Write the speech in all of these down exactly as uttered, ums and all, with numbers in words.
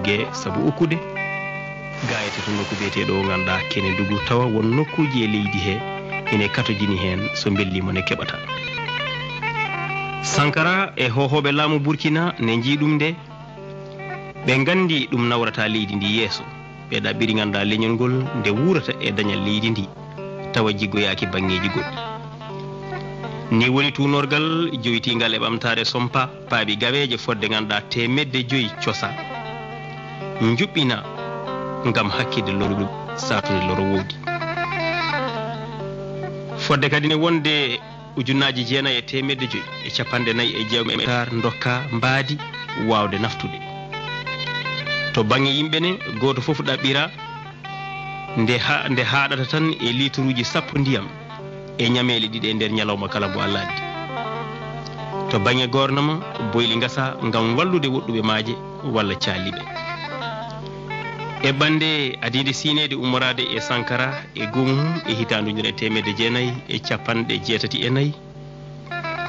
e sabu ukkude gaayete to nokku biyeteeɗo o ngannduɗaa Kenedugu, tawa won nokkuuji e leydi he ene katojini heen, so mbelliima ne keɓata. Sankara e hohooɓe laamu Burkina ne njii ɗum nde ɓe nganndi ɗum nawrata leydi ndi yeeso. Ɓe ɗaɓɓiri ngannduɗaa leñol ngol nde wuurata e dañal leydi ndi, tawa jiggoyaaki baŋŋeeji goɗɗi. Ni woni tuunorgal joytiingal e ɓamtaare sompa paabi gaweeje fodde ngannduɗaa teemedde joyi cosa, njuɓɓina ngam hakkitde lorgu saatunde loro woodi. Fodde kadi ne wonde ujunnaaji jeenayi e teemedde joyi e capanɗe nayi e jeegom e hectare ndokka mbaadi waawde naftude. To baŋŋe yimɓe ne, gooto fof ɗaɓɓira nde ha-, nde haaɗata tan e liituruuji sappo ndiyam e ñameele ɗiɗi e nder ñalawma kala mbo Allah addi. To baŋŋe goornama, boyli ngasa ngam wallude woɗɗuɓe maaje walla caaliiɓe. Eɓɓannde adiinde siineede ummoraade e Sankara e goomu mum e hitaande ujunere e teemedde jeenayi e capanɗe jeetati e nayi,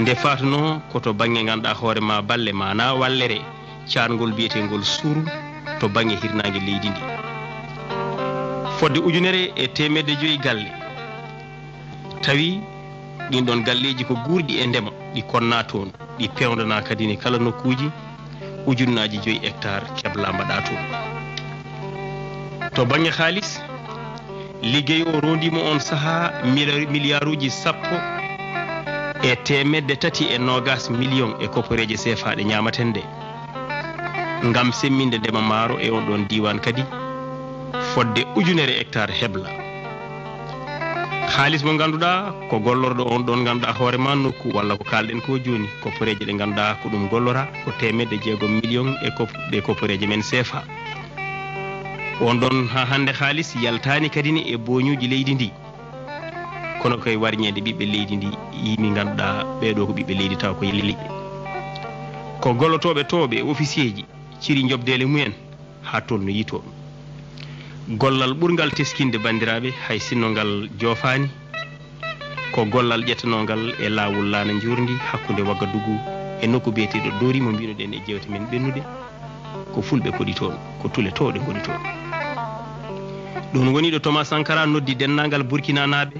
nde faatunoo ko to baŋŋe ngannduɗaa hoore ma balle maanaa wallere caarngol biyeteengol Suru to baŋŋe hirnaange leydi ndi. Fodde ujunere e teemedde joyi galle, tawi ɗin ɗon galleeji ko guurɗi e ndema, ɗi konnaa toon, ɗi peewndanaa kadi ne kala nokkuuji, ujunnaaji joyi hectare keblaa mbaɗaa toon. To baŋŋe haalis, liggey o roondiima oon sahaa mila-, miliyaaruuji sappo e teemedde tati e noogaas miliyoŋ e kopporeeje seefaa ɗe ñaamaten ɗe, ngam semminde ndema maaro e oon ɗoon diiwaan kadi, fodde ujunere hectare hebla. Haalis mo ngannduɗaa ko gollorɗo oon ɗoon ngannduɗaa hoore ma nokku, walla ko kaalɗen ko jooni, kopporeeje ɗe ngannduɗaa ko ɗum gollora ko teemedde jeegom miliyoŋ e kop-, ɗe kopporeeje men seefaa. Oon ɗoon haa hannde haalis yaltaani kadi ne e booñuuji leydi ndi. Kono koye warñeede ɓiɓɓe leydi ndi, yimi ngannduɗaa ɓee ɗoo ko ɓiɓɓe leydi tawa ko yeliɓe. Ko gollotooɓe tooɓe e ofisiyee ji ciri njoɓdeele mumen haa tolno yitoo. Gollal ɓurngal teskinde banndiraaɓe, hay sinno ngal joofaani, ko gollal ƴettanoongal e laawol laana njuurndi hakkunde Waggadugu e nokku biyeteeɗo Dori mo mbiinuɗen e jeewte men ɓennuɗe. Ko fulɓe koɗi toon, ko tule toowɗe ngoni toon. Ɗum woni ɗo Thomas Sankara noddi denndaangal Burkinanaaɓe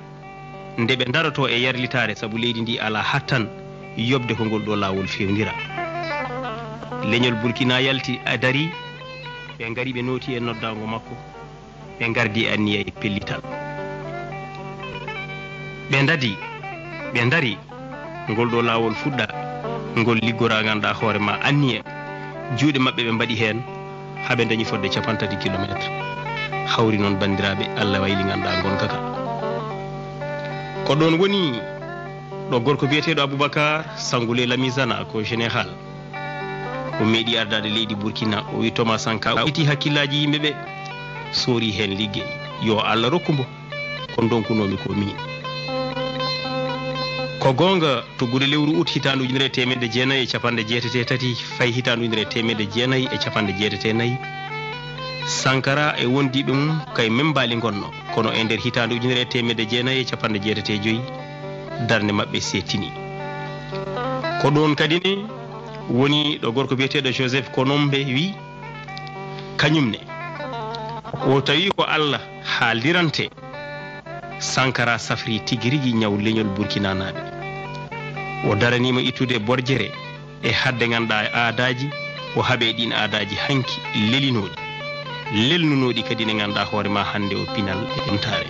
nde ɓe ndarotoo e yarlitaare sabu leydi ndi alaa hattan yoɓde ko ngol ɗo laawol fewnira. Leñol Burkina yalti a darii, ɓe ngari ɓe nooti e noddaango makko, ɓe ngardi e anniya e pellital. Ɓe ndadi, ɓe ndari, ngol ɗo laawol fuɗɗa, ngol liggora ngannduɗaa hoore ma anniya. Juuɗe maɓɓe ɓe mbaɗi heen haa ɓe ndañi fodde capantati kilomeetre. Hawri noon banndiraaɓe, Allah wayli ngannduɗaa ngonka ka. Ko ɗoon woni ɗo gorko biyeteeɗo Aboubacar Sangoulé Lamizana ko général. O meeɗi ardaade leydi Burkina, o wi Thomas Sankara, o itti hakkillaaji yimɓe ɓe, soori heen liggey. Yo Allah rokku mbo ko ndonkunoomi ko miin. Ko goonga, to gure lewru ut hitaande ujunere e teemedde jeenayi e capanɗe jeetati e tati, fayi hitaande ujunere e teemedde jeenayi e capanɗe jeetati e nayi, Sankara e wondiiɓe mum kay Membaali ngonno, kono e nder hitaande ujunere e teemedde jeenayi e capanɗe jeetati e joyi, darnde maɓɓe seettini. Ko ɗoon kadi ne woni ɗo gorko biyeteeɗo Joseph Konombe wi, kañum ne, o tawi ko Allah haaldirante, Sankara safri tigi rigi ñaw leñol Burkinanaaɓe. O daraniima ittude borjere e haɗde ngannduɗaa aadaaji, o haɓe ɗiin aadaaji hanki lelinooɗi, lelnunooɗi kadi ne ngannduɗaa hoore ma hannde o pinal e ɓamtaare.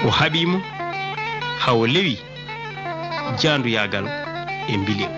O haɓii mo haa o lewi jaanduyaagal e mbilew.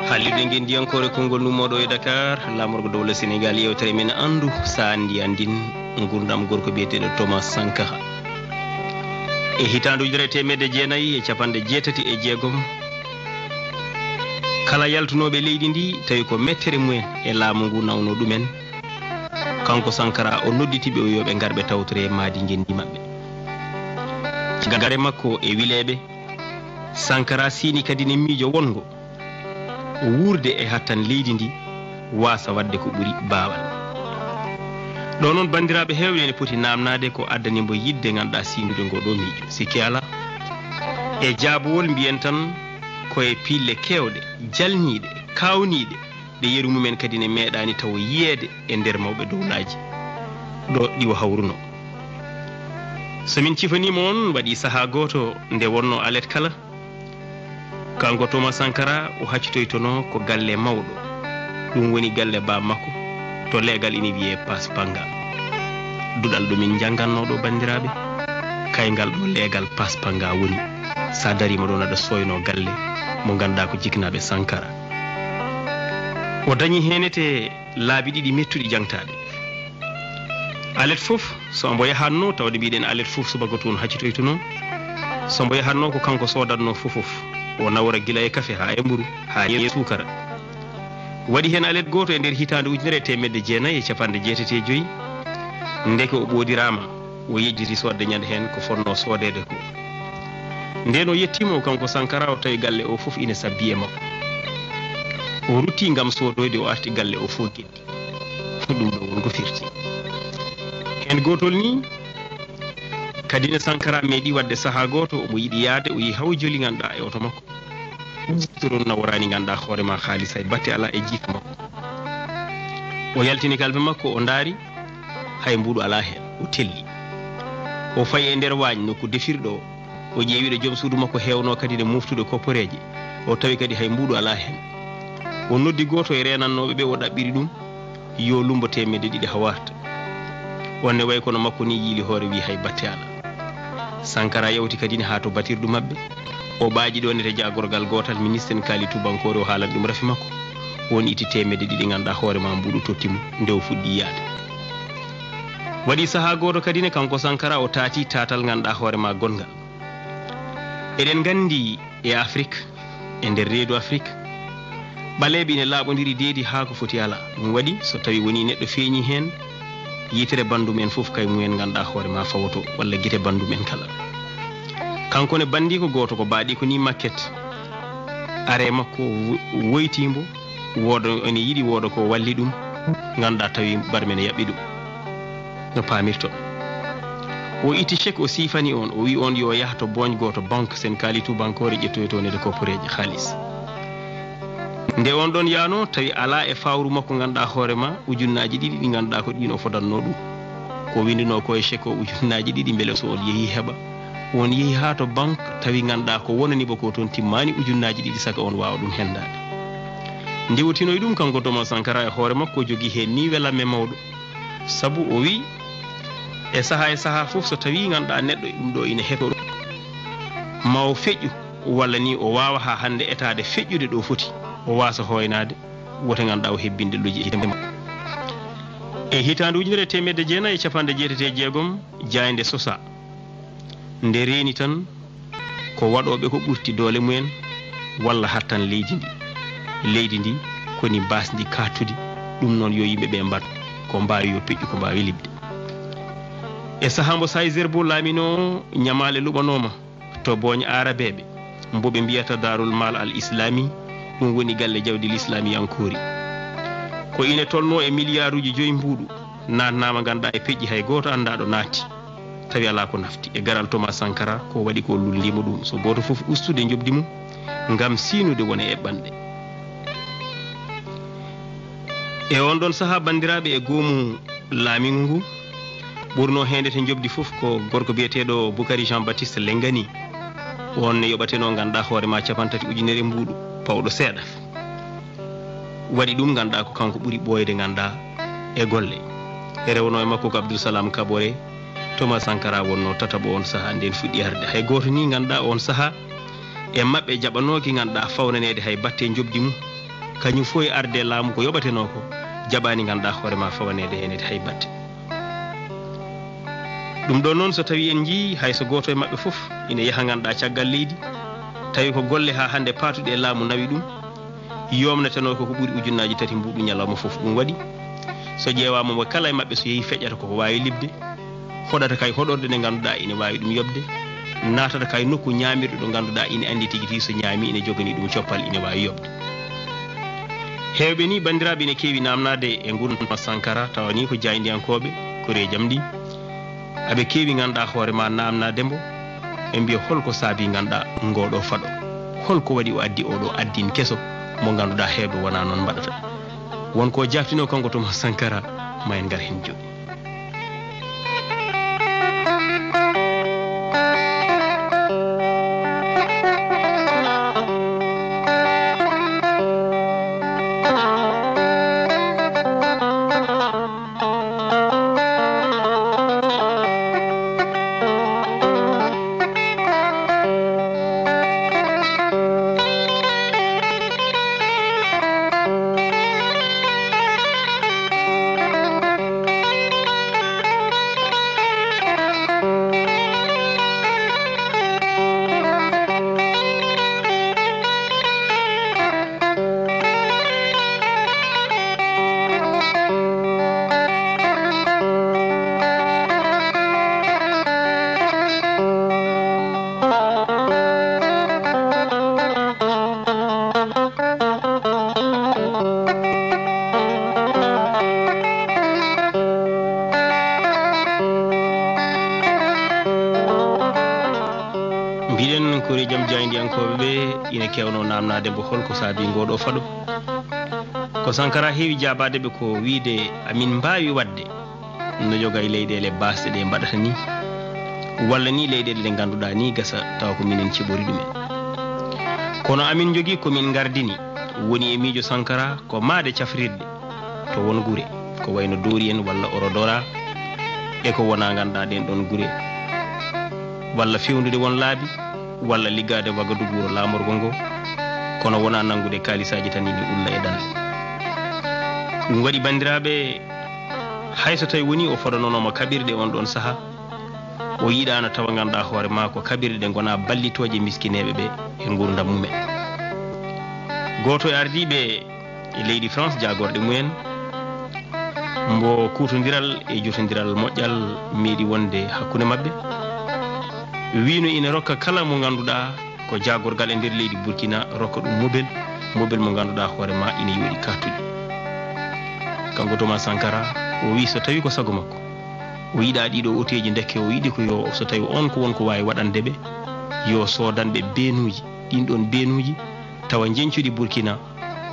Haalirde ngenndiyankoore konngol nummooɗo e Dakar, laamorgo dowla Senegaal, yeewtere men anndu saandi anndin ngurndaam gorko biyeteeɗo Thomas Sankara. E hitaande ujunere e teemedde jeenayi e capanɗe jeetati e jeegom, Kala yaltunooɓe leydi ndi tawi ko mettere mumen e laamu ngu nawno ɗumen, kanko Sankara o nodditi ɓe o yo ɓe ngar ɓe tawtore maadi ngenndi maɓɓe. Caggal makko e wileeɓe, Sankara siini kadi ne miijo wonngo wuurde e hattan leydi ndi, waasa waɗde ko ɓuri baawal. Ɗo noon, banndiraaɓe heewɓe ene poti naamnaade ko addani mbo yiɗde ngannduɗaa siinude ngo ɗo miijo. Sikke alaa, e jaabowol mbiyen tan ko e piille keewɗe, jalniiɗe, kaawniiɗe, ɗe yeru mumen kadi ne meeɗaani tawo yiyeede e nder mawɓe downaaji ɗo ɗi o hawruno. So min cifaniima on, waɗi sahaa gooto nde wonno alet kala, kanko Thomas Sankara o haccitoytono ko galle mawɗo, ɗum woni galle baaba makko, to leegal ina wiyee Paspanga. Duɗal ɗo min njannganno ɗo, banndiraaɓe, kayngal ɗo leegal Paspanga woni. Sa dariima ɗoon aɗa sooynoo galle mo ngannduɗaa ko jiknaaɓe Sankara. O dañi heen ete laabi ɗiɗi mettuɗi jaŋtaaɗe. Alet fof, so mbo yahatno, tawde mbiɗen alet fof subaka toon haccitoytuno. So mbo yahatno ko kanko soodatno fof fof. O nawra gila e kafe haa e mburu, haa e suukara. Waɗi heen alet gooto e nder hitaande ujunere e teemedde jeenayi e capanɗe jeetati e joyi. Ndeke o ɓoodiraama, o yejjiti soodde ñande heen ko fotnoo soodeede ko. Ndeen o yettiima o kanko Sankara, o tawi galle o fof ina sabbi e makko. O rutti ngam soodoyde, o arti galle o fof geddi. Ɗum ɗo won ko firti. Heen gootol ni, kadi ne Sankara meeɗi waɗde sahaa gooto, omo yiɗi yahde, o yehi haw joli ngannduɗaa e oto makko. Toon naworaani ngannduɗaa hoore ma haalis, hay batte alaa e jiika makko. O yaltini kalbe makko, o ndaari, hay mbuuɗu alaa heen, o telli. O fayi e nder waañ nokku defirɗo o, o ƴeewi ɗo joom suudu makko heewno kadi ne moftude kopporeeje, o tawi kadi hay mbuuɗu alaa heen. O noddi gooto e reenannooɓe ɓe, o ɗaɓɓiri ɗum yo lummbo teemedde ɗiɗi hawarta. On ne wayi kono makko ni yiili hoore, wi hay batte alaa. Sankara yawti kadi ne haa to batirdu maɓɓe. O ɓaaƴi ɗoon e to jaagorgal gootal, ministre en kaali tubankoore, o haalani ɗum rafi makko. Won itti teemedde ɗiɗi ngannduɗaa hoore ma mbuuɗu totti mo nde o fuɗɗi yahde. Waɗi sahaa gooto kadi ne kanko Sankara o taati taatal ngannduɗaa hoore ma gonngal. Eɗen nganndi e Afrik, e nder reedu Afrik, ɓaleeɓe ina laaɓondiri deedi haa ko foti alaa. Ɗum waɗi so tawi woni neɗɗo feeñi heen, yitere banndum en fof kay mumen ngannduɗaa hoore ma fawoto, walla gite banndum en kala. Kanko ne banndiiko gooto ko baaɗi ko ni makket. Are makko wo-, woyti mbo, wooda ene yiɗi wooda ko walli ɗum, ngannduɗaa tawi barme ne yaɓɓi ɗum. No paamirto. O itti chèque, o siifani on, o wi on yo yah to booñ gooto banque, sen kaali tubankoore ƴettoyto nede kopporeeje haalis. Nde on ɗon yaano, tawi alaa e fawru makko ngannduɗaa hoore ma, ujunnaaji ɗiɗi ɗi ngannduɗaa ko ɗiin o fodanno ɗum. Ko winndunoo ko e chèque o ujunnaaji ɗiɗi, mbele so on yehi heɓa. On yehi haa to banque, tawi ngannduɗaa ko wonani bo ko toon timmaani ujunnaaji ɗiɗi, saka on waawa ɗum henndaade. Nde o tinoyi ɗum, kanko Thomas Sankara e hoore makko, o jogii heen ni welamme mawɗo. Sabu o wi, e sahaa e sahaa fof, so tawi ngannduɗaa neɗɗo ɗum ɗo ina heto ɗum, ma o feƴƴu, walla ni o waawa haa hannde etaade feƴƴude ɗo foti, o waasa hoynaade, wote ngannduɗaa o hebbinde lojji e hitaande makko. E hitaande ujunere e teemedde jeenayi e capanɗe jeetati e jeegom, jaaynde sosaa. Nde reeni tan, ko waɗooɓe ko ɓurti doole mumen, walla hattan leydi ndi. Leydi ndi koni baasndi kaaɗtudi, ɗum noon yo yimɓe ɓe mbaɗ ko mbaawi, yo peƴƴu ko mbaawi liɓde. E sahaa mbo Saïd Zerbo laaminoo, ñamaale luɓanooma to booñ Aarabeeɓe, mbo ɓe mbiyata Daarul Maal Al Islaami, ɗum woni galle jawdi lislaamiyankoori. Ko ine tolnoo e miliyaaruuji joyi mbuuɗu, naatnaama ngannduɗaa e peƴƴi hay gooto anndaa ɗo naatti. Tawi alaa ko nafti. E garal Thomas Sankara, ko waɗi ko lullimo ɗum. So gooto fof ustude njoɓdi mum ngam siinude wona eɓɓanɗe. E on ɗon sahaa, banndiraaɓe, e goomu laamingu ngu, ɓurno heendete njoɓdi fof ko gorko biyeteeɗo Bukari Jean Baptiste Lengani. On ne yoɓateno ngannduɗaa hoore ma capantati ujunere mbuuɗu pawɗo seeɗa. Waɗi ɗum ngannduɗaa ko kanko ɓuri ɓooyde ngannduɗaa e golle. E rewno e makko ko Abdul Salam Kabore, Thomas Sankara wonno tataɓo on sahaa nden fuɗɗi arde. Hay gooto ni ngannduɗaa on sahaa e maɓɓe jaɓanooki ngannduɗaa fawnaneede hay batte njoɓdi mum. Kañum fof e arde laamu ko yoɓatenoo ko, jaɓaani ngannduɗaa hoore ma fawaneede heen hay batte. Ɗum ɗo noon, so tawi en njii hay so gooto e maɓɓe fof ina yaha ngannduɗaa caggal leydi, tawi ko golle haa hannde paatuɗe e laamu nawi ɗum, yomnatenoo ko ko ɓuri ujunnaaji tati mbuuɗu ñalawma fof. Ɗum waɗi, so ƴeewaama mo kala e maɓɓe so yehi feƴƴata ko ko waawi liɓde, hoɗata kay hoɗorde nde ngannduɗaa ine waawi ɗum yoɓde, naatata kay nokku ñaamirɗo ɗo ngannduɗaa ine anndi tigi tigi so ñaami ine joganii ɗum coppal ine waawi yoɓde. Heewɓe ni banndiraaɓe ine keewi naamnaade e nguun Thomas Sankara, tawa ni ko jaayndiyankooɓe koreejam ɗi. Aɓe keewi ngannduɗaa hoore ma naamnaade mbo, ɓe mbiya hol ko saabi ngannduɗaa ngoo ɗoo faɗo? Hol ko waɗi o addi oo ɗoo addiin keso mo ngannduɗaa heewɓe wonaa noon mbaɗata? Won ko jaabtinoo kanko Thomas Sankara, ma en ngar heen jooni. Mbiɗen koreejam jaayndiyankooɓe ɓe ina keewnoo naamnaade mbo hol ko saabii ngoo ɗoo faɗo. Ko Sankara heewi jaabaade ɓe ko wiyde amin mbaawi waɗde no yoga e leyɗeele baasɗe ɗe mbaɗata ni, walla ni leyɗeele ɗe ngannduɗaa ni gasa tawa ko minen ciɓori ɗumen. Kono amin njogii ko min ngardini, woni e miijo Sankara ko maade cafrirde to won gure, ko wayno Dori en walla Orodora, e ko wonaa ngannduɗaa ɗeen ɗoon gure, walla fewndude won laabi, walla liggaade Wagadugu wuro laamorgo ngo, kono wonaa nanngude kaalisaaji tan ina ulla e ɗan. Ɗum waɗi banndiraaɓe, hay so tawi woni o fodanoonooma kaɓirɗe on ɗoon saha, o yiɗaano tawa ngannduɗaa hoore maa ko kaɓirɗe ɗe ngonaa ballitooje miskineeɓe ɓe e nguurndam mumen. Gooto e ardiiɓe e leydi France jaagorɗe mumen, mbo kuutondiral e jotondiral moƴƴal meeɗi wonde hakkunde maɓɓe, wiino ina rokka kala mo ngannduɗaa ko jaagorgal e nder leydi Burkina, rokka ɗum mobel, mobel mo ngannduɗaa hoore maa ina yooɗi kartuji. Kanko Thomas Sankara, o wii so tawi ko sago makko, o yiɗaa ɗiɗo oteeji ndekke, o yiɗi ko yo, so tawi on ko won ko waawi waɗande ɓe, yo soodan ɓe beenuuji, ɗin ɗon beenuuji, tawa njeñcuɗi Burkina,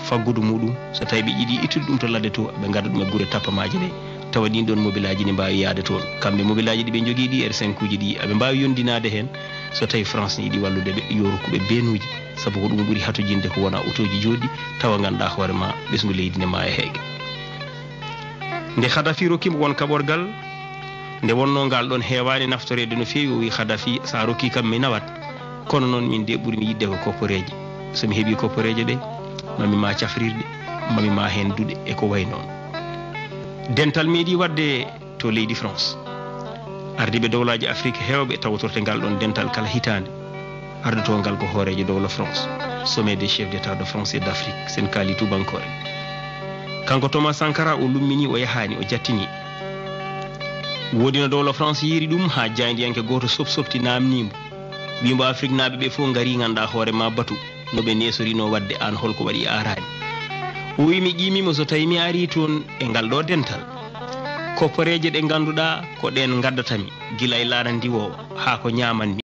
faggudu muɗum, so tawi ɓe yiɗi ittude ɗum to ladde to, ɓe ngadda ɗum e gure tappamaaje ɗe, tawa ɗin ɗon mobilaaji ne mbaawi yahde toon. Kamɓe mobilaaji ɗi ɓe njogii ɗi, R cinq uji ɗi, aɓe mbaawi yondinaade heen, so tawi France ne yiɗi wallude ɓe, yo rokku ɓe beenuuji, sabu ko ɗum ɓuri hatojinde ko wona otooji jooɗi, tawa ngannduɗaa hoore ma ɓesngu leydi ne maaya heege. Nde Kadhafi rokki mo won kaɓorgal, nde wonnoo ngal ɗon heewaani naftoreede no feewi, o wiyi Kadhafi, so a rokkii kam mi nawat, kono noon min de ɓuri mi yiɗde ko kopporeeje. So mi heɓii kopporeeje ɗe, mami ma cafrirɗe, mami ma heen duɗe e ko wayi noon. Dental meeɗii waɗde to leydi France. Ardiiɓe dowlaaji Afrik heewɓe tawtorte ngal ɗon dental kala hitaande. Ardotongal ko hooreejo dowla France, Sommet des chefs d'État de France et d'Afrique, sen kaali tubankore. Kanko Thomas Sankara o lummini, o yahani, o jattini. Woodi no dowla France yiiri ɗum haa jaayndiyanke gooto soɓ-soɓti naamnii mbo. Wii mbo Afriknaaɓe ɓe fof ngarii nganndaa hoore ma batu no ɓe neesorino waɗde aan holko waɗi a araani. O wii mi ƴiimii mo so tawi mi arii toon e ngal ɗo dental. Kopporeeje ɗe ngannduɗaa ko ɗeen ngaddatami gila e laana ndiwoowa haa ko ñaamanmi.